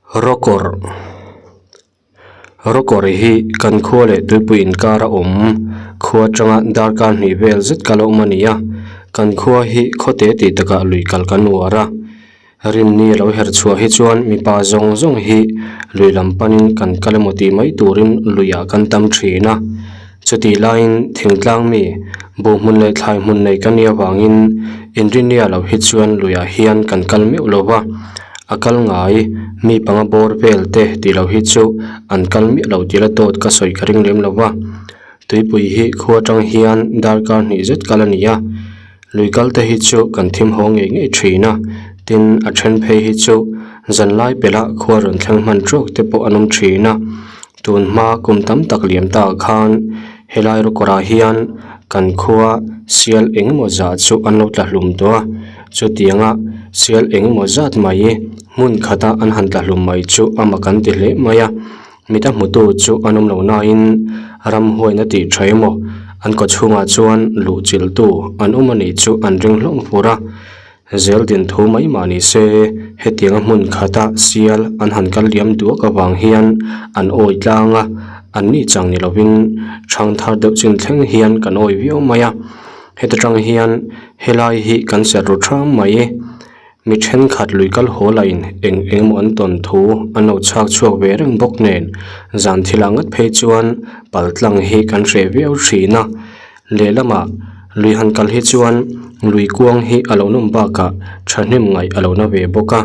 Rawkawr Rawkawr hi kan khua leh tuipui inkar a awm khua atanga darkar hnih vel zet kal a awm a ni a kan khua hi khawte tih takah lui kal kan uar a rinni a lo her chhuah hi chuan mipa zawng zawng hi lui lam panin kan kal emaw tih mai turin luiah kan tam thin a chutih laiin thingtlang mi buh hmun leh thlai hmun nei kan nih avangin inrinnia lo hi chuan luiah hian kan kal meuh lo va. A kal ngai, mi panga bawr vel te tih loh hi chu an kal miah lo tih la dawt ka sawi ka ring lem lo va. Tuipui hi khua atang hian darkar hnih zet kal a ni a, lui kal te hi chu kan thim haw ngei ngei thin a, tin a then phei hi chu zanlai pelh ah khua rawn thleng hman trawk te pawh an awm thin a. Tun hma kum tam tak liam ta ah khan helai rawkawr ah hian kan khua sial engemaw zah chu an lo tla hlum tawh a. Chutianga sial engemaw zat mai hmun khata an han tla hlum mai chu a mak an ti hle mai a, mita hmutu chu an awm lo nain ramhuaina tih tha emaw an kaw chhungah chuan luh chilhtu an awm a nih chu an ring hlawm fur a, zel din thu mai mah ni se hetianga hmun khata sial an han kal liam duak avang hian an awi tlang a, an ni chang ni lovin thang thar deuh chin thleng hian kan awi viau mai a. Heta tang hian helai hi kan serh ru ṭham mai. Mi thenkhat lui kal haw lah in eng eng emaw an tawn thu an lo chhak chhuak ve reng bawk nen zan thil ah ngat phei chuan pal tlang hi kan hreh viau thin a. Lehlamah lui han kal hi chuan lui kuang hi a lo nawm bakah thahnem ngaih a lo na ve bawk a.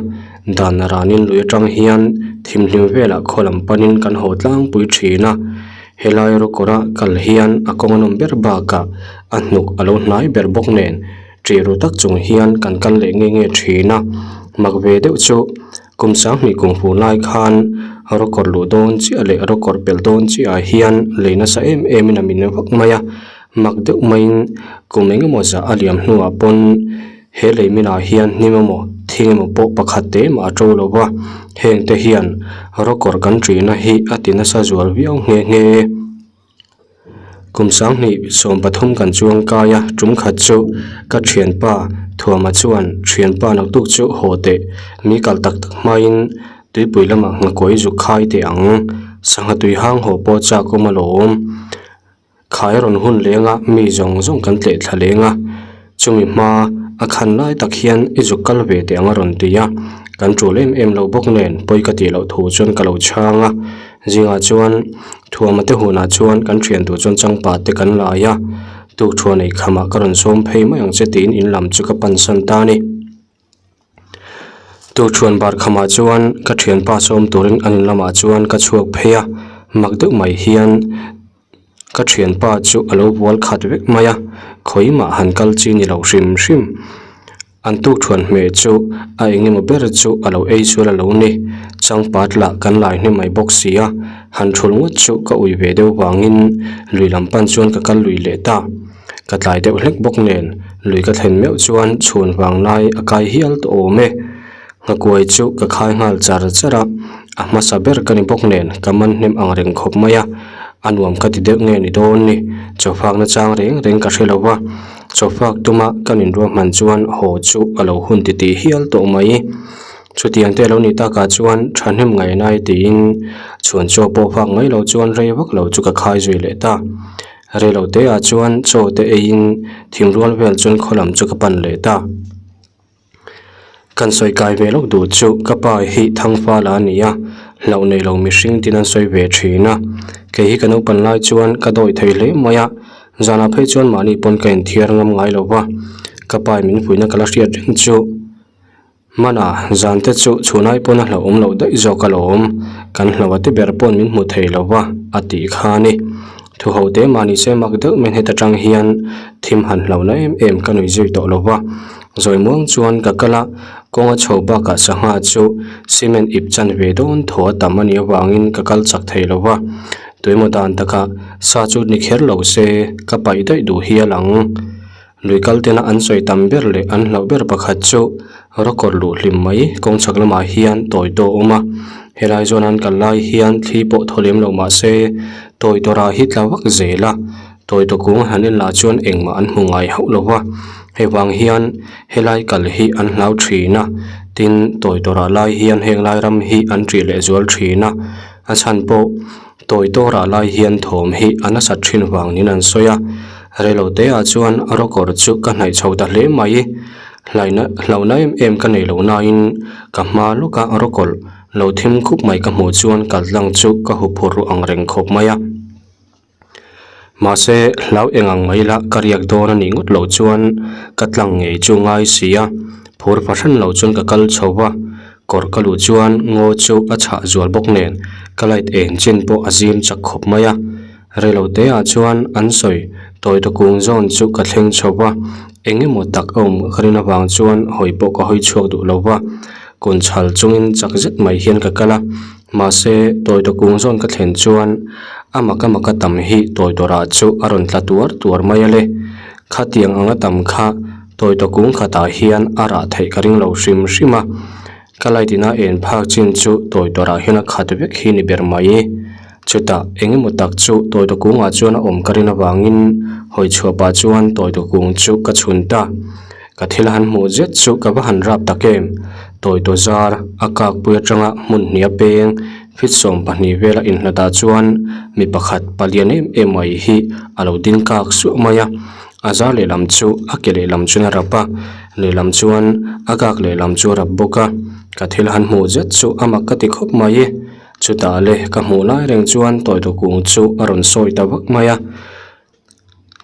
Dan ranin lui atang hian thimhlim velah khaw lam panin kan haw tlangpui thin a. Helai rawkawra kal hian a kawng a nawm ber bakah a hnuk a lo hnai ber bawk nen ṭih ru tak chung hian kan kal leh nge nge ṭhin a. Mak ve deuh chu kum sanghnih kum hmuh lai khan rawkawr luh dawn chiah leh rawkawr pelh dawn chiahah hian lei nasa em em in a min vak mai a. Mak deuh maiin kum eng emaw zah a liam hnuah pawn He lei minah hian hnim emaw thing emaw pawh pakhat te mah a to lo va, heng te hian rawkawr kan ṭihna hi a ti nasa zual viau nghe nghe. Kum sanghnih 13 kan chuang kai a, tum khat chu ka ṭhianpa Thuama chuan ṭhianpa naktuk chu haw teh mi kal tak tak hmain tuipui lamah nghakawi zuk khai teh ang, sangha tui hang haw pawh chak awm alawm. Khai rawn hun leng a, mi zawng zawng kan tleh thla leng a, chumi hma a khan lai tak hian i zuk kal ve teh ang a rawn ti a, kan tul em em lo bawk nen pawi ka tih loh thu chuan ka lo chhang a, zingah chuan Thuama te hunah chuan kan thian tur chuan changpa te kan lai a, tukthuan ei khamah ka rawn sawm phei mai ang che tiin in lam chu ka pan san ta a ni. Tukthuan bar khamah chuan ka thianpa sawm turin an in lamah chuan ka chhuak phei a, mak deuh mai hian. Ka thianpa chu a lo bual khat vek mai a, khawimah han kal chi ni lo hrim hrim. An tukthuan hmeh chu a eng emaw ber chu a lo ei sual a lo ni. Changpat lah kan lai hnem mai bawk si a, han thul ngawt chu ka ui ve deuh vangin lui lam pan chuan ka kal lui leh ta. Ka tlai deuh hlek bawk nen lui ka thlen meuh chuan chhun vang lai a kai hial tawh awm e. Nghakuai chu ka khai nghal char char a, a hmasa ber ka ni bawk nen ka man hnem ang reng khawp mai a, a nuam ka ti deuh nge ni dawn ni, chawfak na chang reng reng ka hre lo va, chawfak tuma kan inruahman chuan haw chu a lo hun ti tih hial tawh mai. Chutiang te a lo nih takah chuan thahnem ngainai tiin chhuan chaw pawh fak mai lo chuan rei vak lo chu ka khai zui leh ta. Rei lo te ah chuan chaw te eiin thingrual vel chuan khaw lam chu ka pan leh ta. Kan sawi kai ve loh duh chu ka pa hi Thangfala a ni a, hlauh nei lo mihring tin an sawi ve thin a. Kei hi ka naupan lai chuan ka dawi thei hle mai a, zanah phei chuan mahni pawn ka inthiar ngam ngai lo va, ka pa in min puihna ka la hriat reng chu. Hmana zan te chu chhunai pawn a hlauhawm loh daih zawk alawm, kan hlauh a ti ber pawn min hmu thei lo va a tih kha a ni. Thu ho te mahni se mak deuh mai heta tang hian thim han hlauhna em em ka nui zui tawh lo va. Zawi muang chuan ka kal a, kawnga chho bakah sangha chu cement ip chan ve dawn thaw a tam a nih avangin ka kal chak thei lo va. Tuimaw dan takah sa chu ni kher lo se ka paih daih duh hial ang. Lui kal tena an sawi tam ber leh an hlauh ber pakhat chu rawkawr luh hlim mai kawng chhak lamah hian tawi tawh a awm a. Helai zawn an kal lai hian thli pawh thaw lem lo mah se tawi tawrah hi tla vak zel a. Tawi tawh kung han en lah chuan engmah an hmu ngai hauh lo va, hei vang hian helai kal hi an hlau thin a. Tin, tawi tawrah lai hian heng lai ram hi an ṭih leh zual ṭhin a, a chhan pawh tawi tawrah lai hian thawm hi a nasat ṭhin vang niin an sawi a. Reilo te ah chuan rawkawr chu ka hnaih chho ta hle mai. Hlaina hlauhna em em ka nei lo nain ka hma lawka rawkawlh lo thim khup mai ka hmuh chuan kaltlang chu ka huphurh ru ang reng khawp mai a. Mahse, hlau eng ang mai la ka riak dawn a nih ngawt loh chuan ka tlang ngei chu ngai si a, phur fahran lo chuan ka kal chho va, kawr ka luh chuan ngaw chu a chhah zual bawk nen ka light eng chin pawh a zim chak khawp mai a. Reilo te ah chuan an sawi tawi ta kung zawn chu ka thleng chho va, eng emaw tak a awm ka rin avang chuan hawi pawh ka hawi chhuak duh lo va, kun chhal chungin chak zet mai hian ka kal a. Mahse, tawi tawh kung zawn ka thlen chuan a maka maka tam hi tawi tawrah chu a rawn tla tuar tuar mai a le. Khatiang anga tam kha tawi tawh kung khatah hian a rah theih ka ring lo hrim hrim a. Ka light ina en phak chin chu tawi tawrah hian a khat vek hi ni ber mai. Chutah eng emaw tak chu tawi tawh kungah chuan a awm ka rin avangin hawi chhuah pah chuan tawi tawh kung chu ka chhun ta. Ka thil han hmuh zet chu ka va han rap tak em? Tawi taw zar, a kakpui atanga hmun hnih a peng, fit 12 vela inhlatah chuan mi pakhat palian em em mai hi a lo ding kak suah mai a. A zar lehlam chu a ke lehlam chuan a rap a, lehlam chuan a kak lehlam chu a rap bawk a. Ka thil han hmuh zet chu a mak ka ti khawp mai. Chutah le ka hmuh lai reng chuan tawi taw kung chu a rawn sawi ta vak mai a.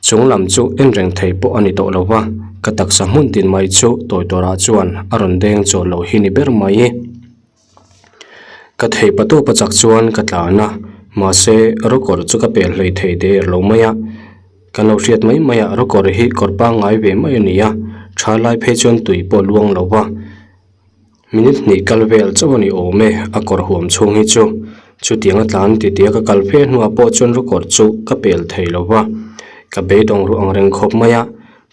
Chung lam chu en reng thei pawh a ni tawh lo va, ka taksa hmun tin mai chu tawi tawrah chuan a rawn deng chawl lo hi ni ber mai. Ka thei pa tawpa chak chuan ka tlan a, mahse rawkawr chu ka pel hlei thei der lo mai a. Kan lo hriat mai mai a, rawkawr hi kawr pangngai ve mai a ni a, tha lai phei chuan tui pawh a luang lo va. Minute hnih kal vel chauh a ni awm e, a kawr huam chhung hi chu. Chutiang a tlan titi a ka kal fe hnuah pawh chuan rawkawr chu ka pel thei lo va. Ka beidawng ruh ang reng khawp mai a,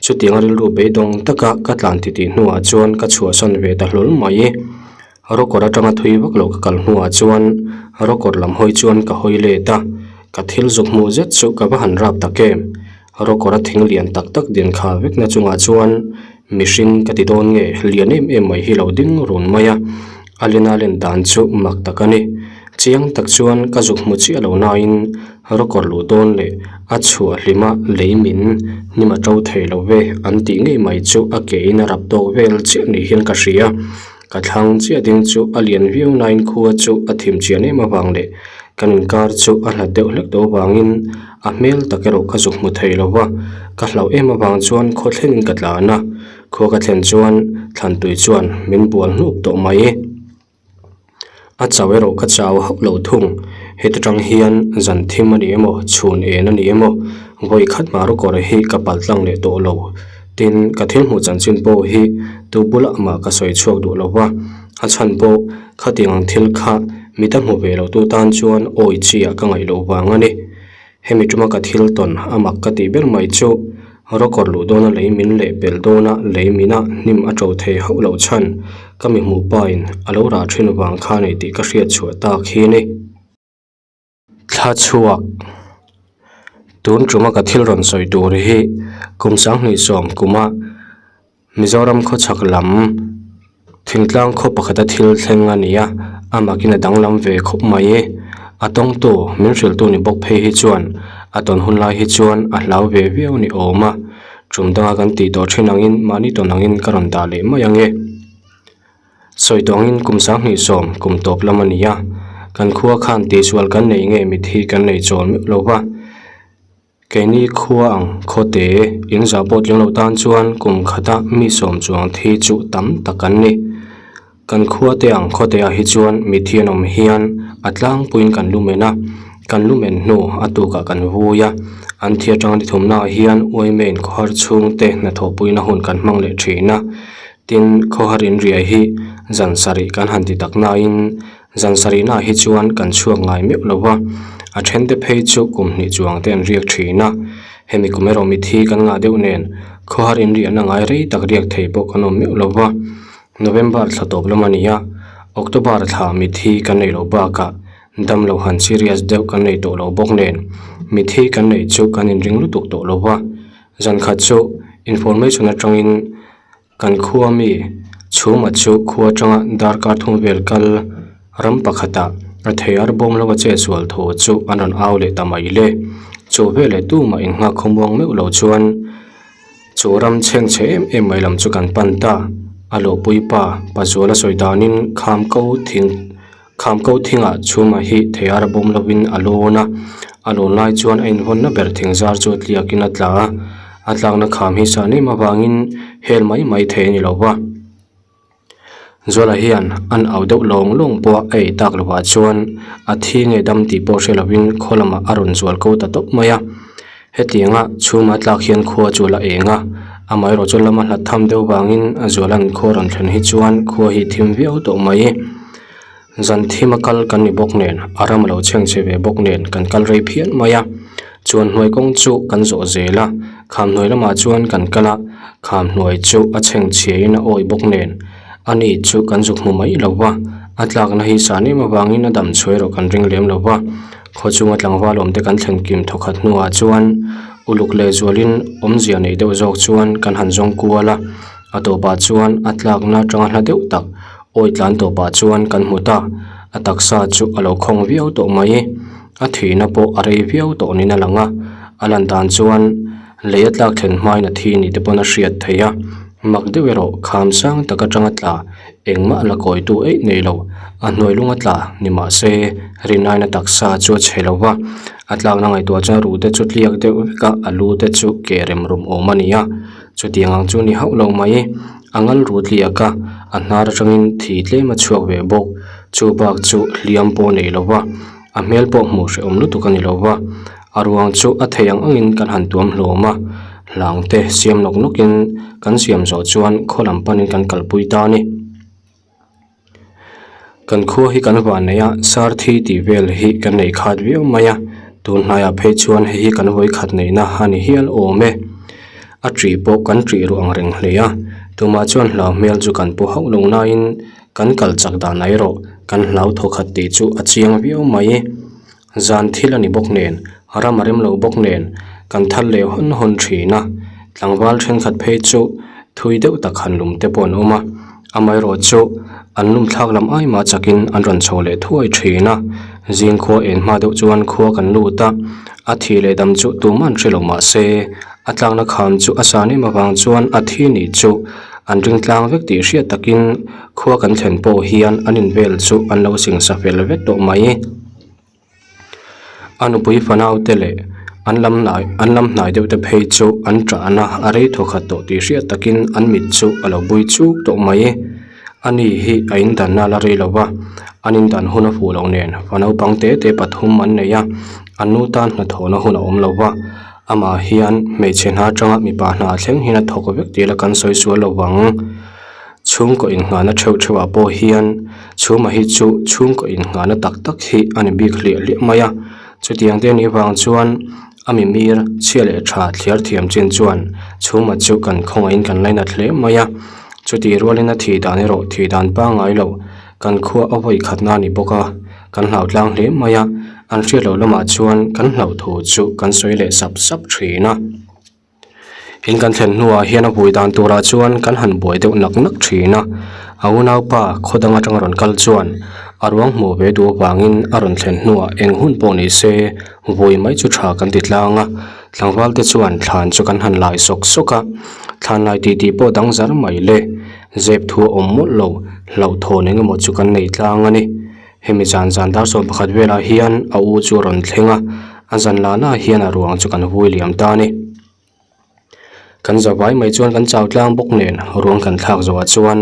chutiang a rilru beidawng taka ka tlan titi hnuah chuan ka chhuahsan ve ta hlawl mai. Rawkawr atanga thui vak lo ka kal hnuah chuan rawkawr lam hawi chuan ka hawi let a, ka thil zuk hmuh zet chu ka va han rap tak em. Rawkawr a thing lian tak tak din kha vekna chungah chuan mihring ka ti dawn nge lian em em mai hi lo ding run mai a, a lena len dan chu mak tak a ni. Chiang tak chuan ka zuk hmu chiah lo nain rawkawr luh dawn leh a chhuah hlima lei min hnim a to thei lo ve an tih ngei mai chu a ke in a rap tawk vel chiah ni hian ka hria. Ka thlang chiah ding chu a lian viau nain khua chu a thim chian em avang leh kan inkar chu a hlat deuh hlek tawh avangin a hmel tak erawh ka zuk hmu thei lo va, ka hlauh em avang chuan khaw thlengin ka tlan a, khua ka thlen chuan Thlantui chuan min bual hnup tawh mai. A chau erawh ka chau hauh lo thung, heti tang hian zan thim a ni emaw chhun en a ni emaw vawi khat mah rawkawr hi ka pal tlang leh tawh lo. Tin, ka thil hmuh chanchin pawh hi tu bulah mah ka sawi chhuak duh lo va, a chhan pawh khatiang ang thil kha mi ta hmu ve lo tu tan chuan awi chi ah ka ngaih loh vang a ni. Hemi tuma ka thil tawn a mak ka tih ber mai chu rawkawr luh dawna lei min leh pel dawna lei mina hnim a to thei hauh loh chhan ka mi hmuh pain a lo rah thin vang kha nei tih ka hriat chhuah tak hi a ni. Thla chhuak tun tuma ka thil rawn sawi tur hi kum 2010 kuma Mizoram khawchhak lam thingtlang khaw pakhata thil thleng a ni a, a makin a danglam ve khawp mai e. A tawngtu min hrilhtu ni bawk phei hi chuan a tawn hun lai hi chuan a hlau ve viau ni awm a, tum danga kan tih tawh thin angin mahni tawn angin ka rawn dah leh mai ang e. Sawi tawh angin kum 2010 kum tawp lam a ni a, kan khua khan tihsual kan nei nge mitthi kan nei chawl meuh lo va, keini khua ang khawte in zah pawh tling lo tan chuan kum khata mi sawm chuang thi chu tam tak an ni. Kan khua te ang khawte ah hi chuan mitthi an awm hian a tlangpuiin kan lumen a, kan lumen hnu a tukah kan vui a, an thi atanga ni thumnaah hian uaimain khawhar chhungte hnathawhpuina hun kan hmang leh thin a. Tin, khawhar inriai hi zan sarih kan han ti tak nain zan sarihnaah hi chuan kan chhuak ngai meuh lo va, a thente phei chu kum hnih chuang te an riak thin a. Hemi kum erawh mithi kan ngah deuh nen khawhar inriahna ngai rei tak riak thei pawh kan awm meuh lo va. November thla tawp lam a ni a, October thla mithi kan nei lo bakah damlo han serious deuh kan nei tawh lo bawk nen mithi kan neih chu kan inring lutuk tawh lo va. Zan khat chu information atangin Kan khua mi chhung. Chhuma chu khua atanga darkar thum vel kal ram pakhatah a thei ar bawm lo a chetsual thu chu an rawn au leh ta mai le. Chu veleh tumah innghak khawmuang meuh lo chuan chu ram chhengchhe em em mai lam chu kan pan ta. A lawhpui pa Pazuala sawi danin kham ko thing Kham ko thingah chhuma hi thei ar bawm lovin a lawn a, a lawn lai chuan a inhawnna ber thing zar chu a tliakin a tla a, a tlakna kham hi san em avangin hel mai mai thei a ni lo va. Zuala hian an au deuh lawng lawng pawh a ei tak lovah chuan a thi nge dam tih pawh hre lovin khaw lamah a rawn zual ko ta tawp mai a. Hetianga chhuma tlak hian khua chu a la eng a, amaherawh chu lama hlat tham deuh vangin a zuala'n khua rawn thlen hi chuan khua hi thim viau tawh mai. Zan thim a kal kan ni bawk nen, a ram a lo chheng chhe ve bawk nen kan kal rei phian mai a. Chuan hnuai kawng chu kan zawh zel a, kham hnuai lamah chuan kan kal a, kham hnuai chu a chheng chhiain a awi bawk nen a ni chu kan zuk hmu mai lo va, a tlakna hi san em avangin a dam chhuai erawh kan ring lem lo va. Khaw chunga tlangval awmte kan thlen kim thawkhat hnuah chuan uluk leh zualin awmzia nei deuh zawk chuan kan han zawng kual a, a tawpah chuan a tlakna atanga hla deuh tak Awi tlan tawh pah chuan kan hmu ta, a taksa chu a lo khawng viau tawh mai. A thihna pawh a rei viau tawh niin a lang a, a lan dan chuan lei a tlak thlen hmain a thi ni te pawn a hriat theih a. Mak deuh erawh kham sang tak atanga tla engmah la kawitu eih nei lo, a hnuai lunga tla ni mah se rinnaina taksa chu a chhe lo va, a tlakna ngaihtuah chuan ruh te chu tliak deuh vek a, a lu te chu ke rem rum awm a ni a, chutiang ang chu ni hauh lo mai. A ngal rut liak a, a hnar atangin thi tlem a chhuak ve bawk. Chu bak chu hliam pawh a nei lo va, a hmel pawh hmuh hrehawm lutuk a ni lo va. A ruang chu a thei ang angin kan han tuam hlawm a, hlang te siam nawk nawkin kan siam zawh chuan khaw lam panin kan kalpui ta a ni. Kan khua hi kan van nei a, sar thi tih vel hi kan nei khat viau mai a, tun hnaiah phei chuan hei hi kan vawi khat neihna a ni hial awm e. A ṭih pawh kan ṭih ruh ang reng hle a, tumah chuan hlau hmel chu kan pu hauh lo nain kan kal chak dan erawh kan hlau thaw khat tih chu a chiang viau mai. Zan thil a ni bawk nen, ram a rem lo bawk nen, kan thal leh hawn hawn thin a, tlangval thenkhat phei chu thui deuh tak han lum te pawh an awm a, amaherawh chu an lum thlak lam ai mah chakin an rawn chho leh thuai thin a, zing khua en hma deuh chuan khua kan lut a, a thih leh dam chu tumah an hre lo mah se, a tlakna kham chu a san em avang chuan a thi nih chu an ring tlang vek tih hriat takin khua kan thlen pawh hian an invel chu an lo singsa fel vek tawh mai. A nupui fanau te leh an lam hnai an lam hnai deuh te phei chu an ṭahna a rei thaw khat tawh tih hriat takin an mit chu a lo bui chuk tawh mai. A ni hi a indanna la rei lo va, an indan hun a fuh loh nen fa naupang te te pathum an nei a, an nu tan hnathawhna hun a awm lo va, amah hian hmeichhe hna atanga mipa hna thleng hian a thawk vek tih la kan sawi sual lo vang. Chhungkaw inngahna theuh theuhah pawh hian chhuma hi chu chhungkaw inngahna tak tak hi a ni bik hliah hliah mai a, chutiang te anih vang chuan a mimir chhia leh tha thliar thiam chin chuan chhuma chu kan khawngaihin kan lainat hle mai a, chutih rualin a thih dan erawh thih dan pangngai lo kan khua a vawi khatna a ni bawk a, kan hlau tlang hle mai a, an hriat loh lamah chuan kan hlauh thu chu kan sawi leh sap sap thin a. In kan thlen hnuah hian a vui dan turah chuan kan han buai deuh nak nak thin a, a unaupa khaw dang atanga rawn kal chuan a ruang hmuh ve duh avangin a rawn thlen hnuah eng hun pawh ni se vui mai chu tha kan ti tlang a, tlangval te chuan thlan chu kan han lai sawk sawk a, thlan lai tih tih pawh dang zar mai le, zep thu a awm mawlh lo, hlauhthawn eng emaw chu kan nei tlang a ni. Hemi zan zan dar sawm pakhat velah hian a u chu a rawn thleng a, a zan lah lah hian a ruang chu kan vui liam ta a ni. Kan za vai mai chuan kan chau tlang bawk nen ruang kan thlak zawhah chuan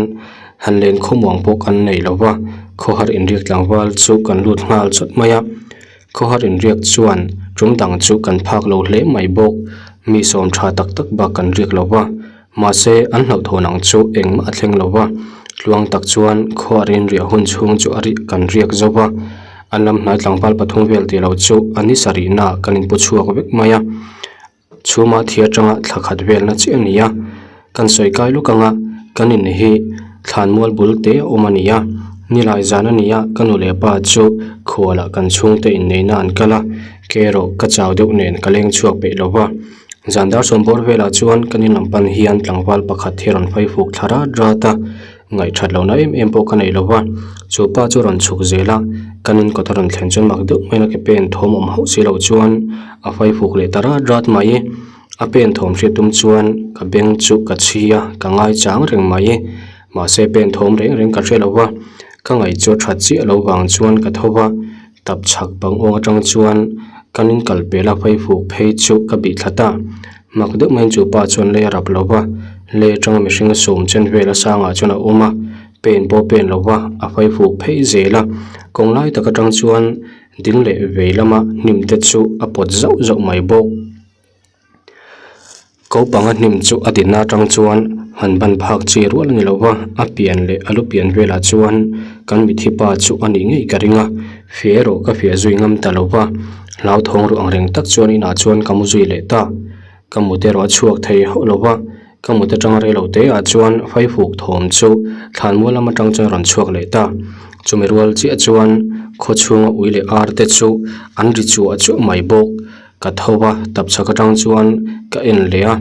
han len khawmuang pawh kan nei lo va, khawhar inriak tlangval chu kan lut nghal chawt mai a. Khawhar inriak chuan tum dang chu kan phak lo hle mai bawk, mi sawm tha tak tak bak kan riak lo va. Mahse, an hlauhthawn ang chu engmah a thleng lo va, tluang tak chuan khaw a rinriah hun chhung chu a rih kan riak zo va, an lam hnai tlangval pathum vel tih lo chu a ni sarihnaah kan inpu chhuak vek mai a. Chhuma thi atanga thla khat velna chiah a ni a, kan sawi kai luk anga kan in hi thlanmual bul te a awm a ni a, nilai zan a ni a, ka nu leh pa chu khualah kan chhungte inneihna an kal a, ke erawh ka chau deuh nen ka leng chhuak peih lo va. Zan dar sawm bawr velah chuan kan in lam pan hian tlangval pakhat hi a rawn phei fuk thla rat rat a. Ngaihthat lohna em em pawh ka nei lo va, chu pa chu rawn chhuk zel a, kan in kawt a rawn thlen chuan mak deuh maiin a ke pen thawm awm hauh si lo chuan a faifuk leh ta rat rat mai. A pen thawm hriat tum chuan ka beng chu ka chhi a, ka ngai chang reng mai. Mahse pen thawm reng reng ka hre lo va, ka ngaih chu a that chiah lo vang chuan ka tho va, tap chhak bang awng atang chuan kan in kal pel a faifuk phei chu ka bih thla ta. Mak deuh maiin chu pa chuan lei a rap lo va, lei atanga mihring a sawm chen vel a sangah chuan a awm a, pen pawh a pen lo va, a faifuk phei zel a. Kawng lai tak atang chuan ding leh vei lama hnim te chu a pawt zauh zauh mai bawk. Ko panga hnim chu a dinna atang chuan han ban phak chi rual a ni lo va, a pian leh a lu pian velah chuan kan mithi pa chu a nih ngei ka ring a, fiah erawh ka fiah zui ngam ta lo va, hlauthawng ruh ang reng tak chuan inah chuan ka mu zui leh ta. Ka mut erawh a chhuak thei hauh lo va, ka mut atanga rei lo te ah chuan faifuk thawm chu thlanmual lam atang chuan a rawn chhuak leh ta. Chumi rual chiah chuan khaw chhunga ui leh ar te chu an ri chuah chuah mai bawk. Ka tho va, tapchhak atang chuan ka en leh a,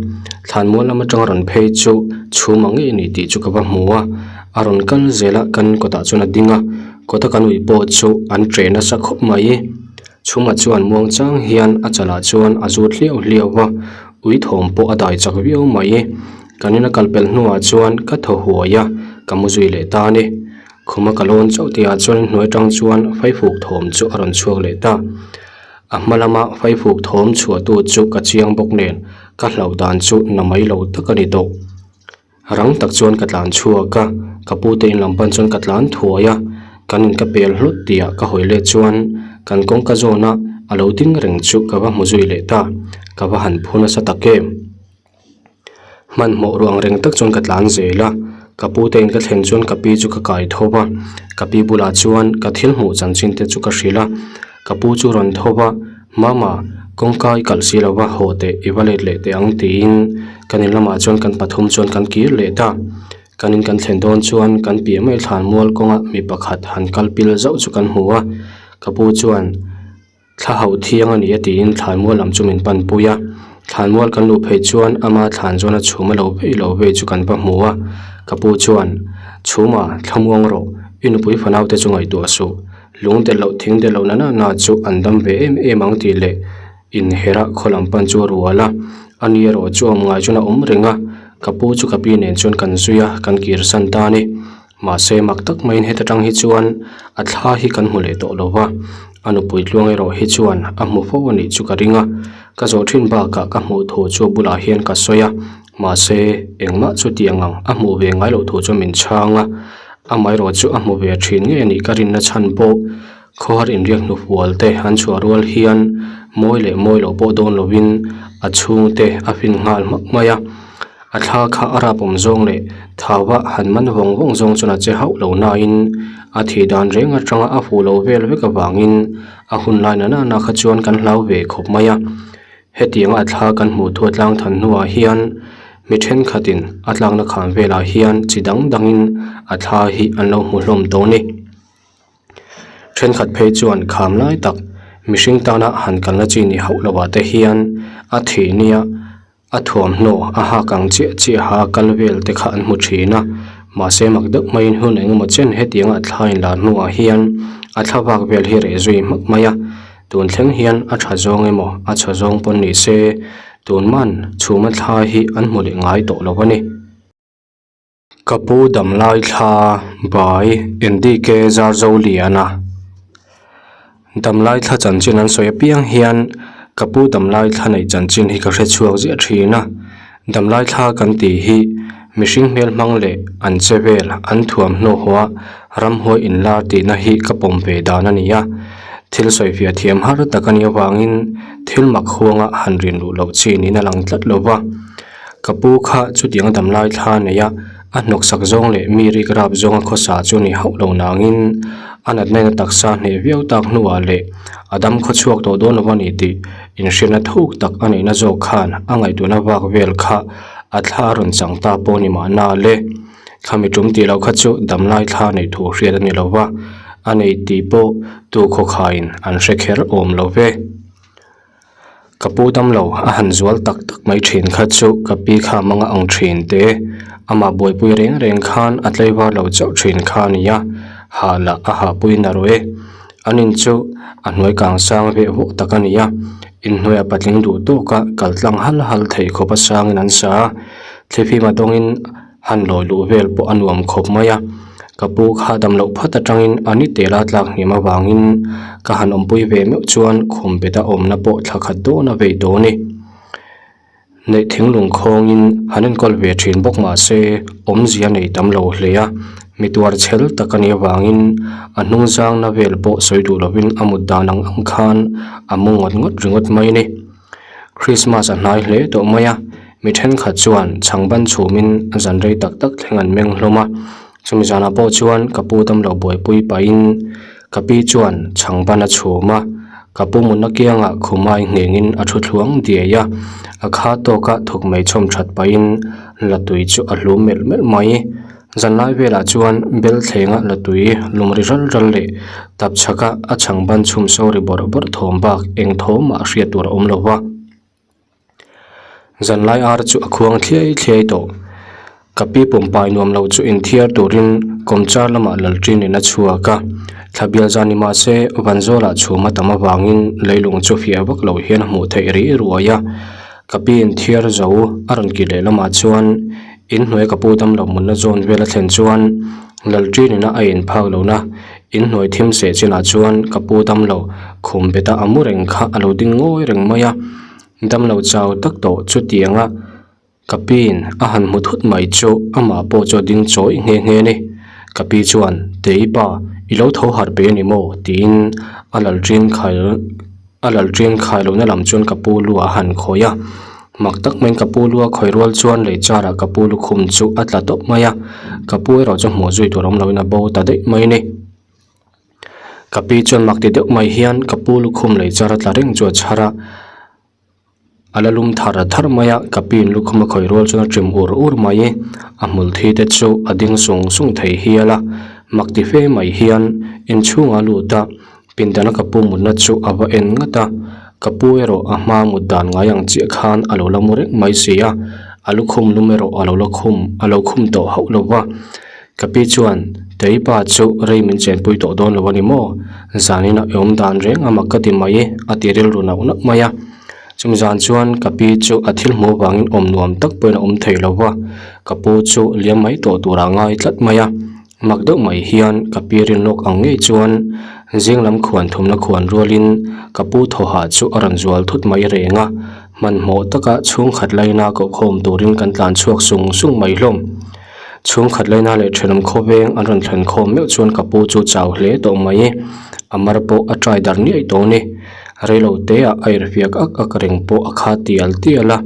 thlanmual lam atanga rawn phei chu chhum ang ngei a ni tih chu ka va hmu a, a rawn kal zel a, kan kawtah chuan a ding a, kawta kan ui pawh chu an ṭe nasa khawp mai. Chhumah chuan muang chang hian a chalah chuan a zut hliau hliau va, ui thawm pawh a dai chak viau mai. Kan ina kal pelh hnuah chuan ka thaw huai a, ka mu zui leh ta a ni. Khuma ka lawn chauh tihah chuan hnuai atang chuan faifuk thawm chu a rawn chhuak leh ta. A hma lama faifuk thawm chhuahtu chu ka chiang bawk nen ka hlauh dan chu na mai lo tak a ni tawh. Rang tak chuan ka tlan chhuak a, ka pu te in lam pan chuan ka tlan thuai a, kan in ka pel hlut tihah ka hawi let chuan kan kawngka zawna a lo ding reng chu ka va hmu zui leh ta, ka va han phu nasa tak em. Hmanhmawh ruang reng tak chuan ka tlan zel a, ka pu te in ka thlen chuan ka pi chu ka kai tho va, ka pi bulah chuan ka thil hmuh chanchin te chu ka hrilh a, ka pu chu rawn tho va, Mama, kawngka i kalh si lo va, haw teh, i va let leh teh ang tiin kan in lamah chuan kan pathum chuan kan kir leh ta. Kan in kan thlen dawn chuan kan piah mai thlan mual kawnga mi pakhat han kal pil zauh chu kan hmu a, ka pu chuan, Thla hauh thiang a ni a tiin thlanmual lam chu min pan pui a, thlanmual kan luh phei chuan ama thlan zawn a chhum a lo vei lo vei chu kan va hmu a, ka pu chuan, Chhuma, thlamuang rawh, i nupui fanau te chu ngaihtuah suh, lung del loh thing del loh na na na chu an dam ve em em ang tih leh inherh a khaw lam pan chu a rual a, a ni erawh chu awm ngai chuan a awm reng a, ka pu chu ka pi nen chuan kan zui a, kan kir san ta a ni. Mahse mak tak maiin heta tang hi chuan a thla hi kan hmu leh tawh lo va, a nupui tluang erawh hi chuan a hmu fo a nih chu ka ring a, ka zawh thin bakah ka hmuh thu chu a bulah hian ka sawi a, mahse engmah chu tiang ang a hmuh ve ngai loh thu chu min chhang a, amaherawh chu a hmu ve thin ngei a nih ka rinna chhan pawh khawhar inriak hnufual te an chhuah rual hian mawi leh mawi loh pawh dawn lovin a chhungte a fin nghal hmak mai a. A thla kha a rap awm zawng leh thau a han man vawng vawng zawng chuan a che hauh lo nain a thih dan reng atanga a fuh lo vel vek avangin a hun lai na nana kha chuan kan hlau ve khawp mai a. Hetianga a thla kan hmuh thu a tlang than hnuah hian mi thenkhatin a tlakna kham velah hian chi dang dangin a thla hi an lo hmu hlawm tawh a ni. Thenkhat phei chuan kham lai tak mihring tana han kalna chi ni hauh lovah te hian a thih nia A thuamhnaw a hak ang chiah chiaha kal vel te kha an hmu thin a, mahse mak deuh maiin hun engemaw chen hetianga a thla inlar hnuah hian a thla vak vel hi reh zui hmak mai a, tun thleng hian a tha zawng emaw a chhaw zawng pawn ni se tun man chhuma thla hi an hmu leh ngai tawh lo a ni. Ka pu damlai thla bai NDK Zarzoliana Damlai thla chanchin an sawi apiang hian ka pu damlai thla neih chanchin hi ka hre chhuak ziah thin a, damlai thla kan tih hi mihring hmel hmang leh an che vel an thuamhnaw haw a ramhuai inlar tihna hi ka pawm ve dan a ni a, thil sawifiah thiam har tak a nih avangin thil mak huanga han rin luh loh chin in a lang tlat lo va. Ka pu kha chutiang damlai thla nei a, a hnawksak zawng leh mi rik rap zawnga khawsa chu ni hauh lo nangin a natnaina taksa hneh viau tak hnuah leh a dam khaw chhuak tawh dawn lo a ni tih inhriatna thuk tak a neihna zawk khan a ngaihtuahna vak vel kha a thla a rawn chang ta pawh ni mahna le. Thlami tum tih loh kha chu damlai thla neih thu hriat a ni lo va, a nei tih pawh tu khawkhaiin an hre kher awm lo ve. Ka pu damlo a han zual tak tak mai thin kha chu ka pi kha manga ang thin te, amah buaipui reng reng khan a tlaivar lo chauh thin kha a nia, hah lah a hahpui na rawh e. An in chu a hnuai kang sang veh vawh tak a ni a, inhnuaiah patling duh tawka kal tlang hal hal theih khawp a sangin an sa a, thlifim a dawngin han lawi luh vel pawh a nuam khawp mai a, ka pu kha dam loh phat atangin a ni tela tlak hniam avangin ka han awmpui ve meuh chuan khum bet a awmna pawh thla khat dawn a vei tawh a ni. Neih thinglung khawngin han enkawl ve thin bawk mah se awmzia nei tam lo hle a, mi tuar chhel tak a nih avangin a hnung zangna vel pawh sawi duh lovin a mut dan ang ang khan a mu ngawt ngawt ringawt mai a ni. Christmas a hnai hle tawh mai a, mi thenkhat chuan chhangban chhumin zan rei tak tak thleng an meng hlawm a, chumi zanah pawh chuan ka pu damlo buaipui pahin ka pi chuan chhangban a chhum a, ka pu mutna kiangah khumai nghengin a thu thluang diai a, a kha tawka thuk mai chhawm that pahin la tui chu a hlum melh melh mai. Zanlai velah chuan bel thlenga la tui lum ri ral ral leh tap chhaka a chhang ban chhum so ri bawrh bawrh thawm bak eng thawm mah hriat tur a awm lo va. Zanlai ar chu a khuang thliai thliai tawh. Ka pi pumpai nuam lo chu inthiar turin kawmchar lamah lalṭin in a chhuak a. Thla bial zan ni mahse Vanzawlah chhum a tam avangin leilung chu fiah vak lo hian a hmuh theih rih ruai a. Ka pi inthiar zo a rawn kih leh lamah chuan Inhnuai ka pu damlo munna zawn vel a thlen chuan Lalṭinina a inphak lohna inhnuai thim seh chinah chuan ka pu damlo khum beta a mu reng kha a lo ding ngawi reng mai a, damlo chau tak tawh chutianga ka piin a han hmu thut mai chu amah pawh chu a ding chawih nghe nghe a ni. Ka pi chuan, Teipa, i lo tho harh pe a ni maw? tiin a Lalṭin khai A lalṭin khai lohna lam chuan ka pu lu a han khawi a, mak tak maiin ka pu lu a khawi rual chuan lei charah ka pu lukhum chu a tla tawp mai a, ka pu erawh chu hmuh zui tur awm loin a bo ta daih mai a ni. Ka pi chuan mak ti deuh mai hian ka pu lukhum lei char a tla reng chu a chhar a, a la lum thar thar mai a, ka piin lukhum a khawi rual chuan a ṭim ur ur mai, a hmul thi te chu a ding sung sung thei hial a, mak ti fe mai hian inchhungah a lut a. Pindana ka pu mutna chu a va en ngat a, ka pu erawh a hma mut dan ngai ang chiah khan a lo la mu reng mai si a, a lukhum lum erawh a lo la khum a lo khum tawh hauh lo va. Ka pi chuan, Tei pa chu rei min chenpui tawh dawn lo a ni maw? Zanin a awm dan reng a mak ka ti mai a ti rilru nauh nauh mai a. Chumi zan chuan ka pi chu a thil hmuh avangin awm nuam tak pawhin a awm thei lo va, ka pu chu liam mai tawh turah a ngai tlat mai a. Mak deuh mai hian ka pi rin lawk ang ngei chuan zing lam khuan thumna khuan rualin ka pu thawhah chu a rawn zual thut mai reng a, hmanhmawh taka chhungkhat laina kohkhawm turin kan tlan chhuak sung sung mai hlawm. Chhungkhat laina leh thenawm khawveng an rawn thlen khawm meuh chuan ka pu chu chau hle tawh mai, a mar pawh a trai dar niaih tawh a ni. Reilo teah a irhfiak ak ak reng pawh a kha tial tial a.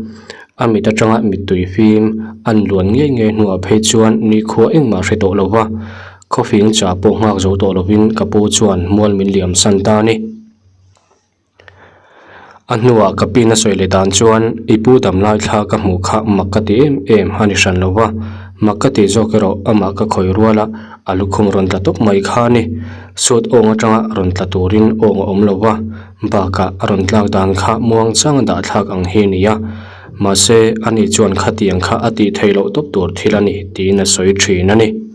A mit atanga mittui fim an luan ngei ngei hnuah phei chuan nikhua engmah hre tawh lo va, khawfing cha pawh nghak zo tawh lovin ka pu chuan mual min liam san ta a ni. A hnuah ka pin a sawi leh dan chuan i pu dam lai thla ka hmuh kha mak ka ti em em a ni hran lo va, mak ka tih zawk erawh amah ka khawi rual a, a lukhum rawn tla tawp mai kha a ni. Suat awng atanga rawn tla turin awng a awm lo va. Bakah a rawn tlak dan kha muang chang a dah thlak ang hi a ni a, mahse ani chuan khatiang kha a tih theih loh tawp tur thil a ni tiin a sawi thin a ni.